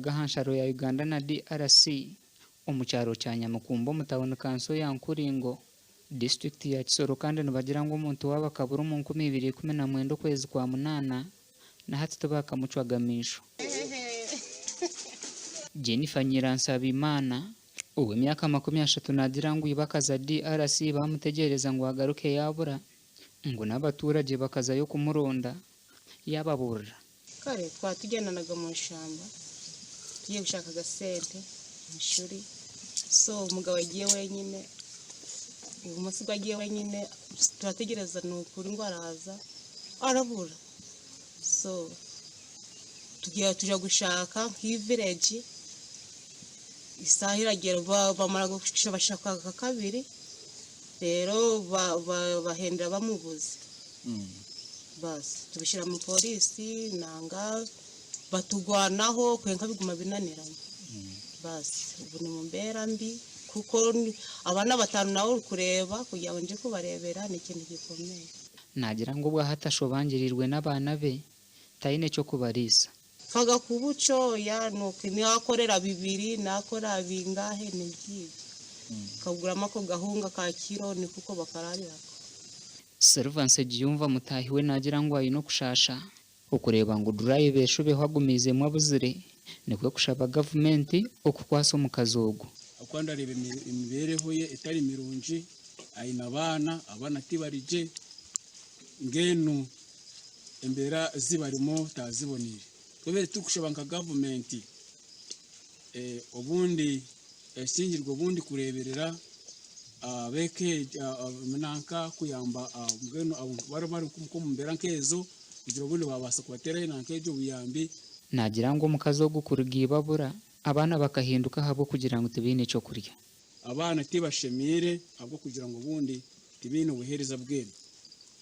Aha nsharo ya Uganda na DRC omu kyaro kya Nyamukumba omu tauni kanso ya Nkuringo, disiturikiti ya Kisoro kandi nibagira ngu omuntu waabo akabura omu 2019 okwezi kwa munaana na hati tibakamucwaga maisho. Jennifer Nyiransabimana, ow'emyaka 30 naagira ngu iba akaza DRC baamutegyereza ngu agaruke yaabura, ngu n'abaturagye bakazayo kumuronda yaababuurira. Kare twaba tugyendanaga omu ishamba tugiye kushaka agasente omushuri so omugabo agiye wenyine obumoso bwe agiye wenyine turategyereza nokuri ngu araaza arabura so tugira gushaka nka village esaaha eragera bamara bashaka nka kabiri reero bahendera bamubuze. Baasi tubishyira mu polisi nanga batugwanaho kwonka biguma binanirana. Baasi obu ni mu mbeera mbi kuko abaana batano nawe orikureeba kugira ngu ngye kubareebera n'ekintu gikomeye. Naagira ngu obwahati ashobangiriirwe n'abaana be, taine ky'okubariisa. Nfaga kuba okyoya nakorera bibiri nakora bingahe nibyibyo nkaguramu ako gahunga ka kiro niko bakararirako. Silver Nsegiyumva mutaahi we naagira ngu aine okushaasha okureeba ngu durayiva eshubeho agumiizemu abuzire nikwo kushaba gavumenti okukwasa omukazi ogu. Ahabw'okuba ndareeba emibeereho ye etari mirungi, aine abaana, abaana tibari gye, mbwenu embeera zi barimu taaziboneire. Twebare turikushaba nka gavumenti obundi ekingirwe obundi kureeberera ab'eka nanka kuyamba mbwenu abari omu mbeera nk'ezo kugira obundi baabaasa kubateeraho nanka egyo obuyambi. Naagira ngu omukazi ogu kuruga iba abura, abaana bakahinduka ahabw'okugira ngu tibaine ky'okurya. Abaana tibashemeire ahabw'okugira ngu obundi tibaine obuheereza bwena.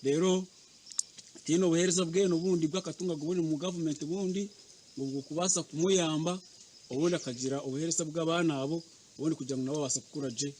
Reero tihaine obuheereza bwena obundi obu akatungaga obundi omu gavumenti obundi ngu obukubaasa kumuyamba obundi akagira obuheereza bw'abaana abo obundi kugira ngu nabo babaase kukura gye.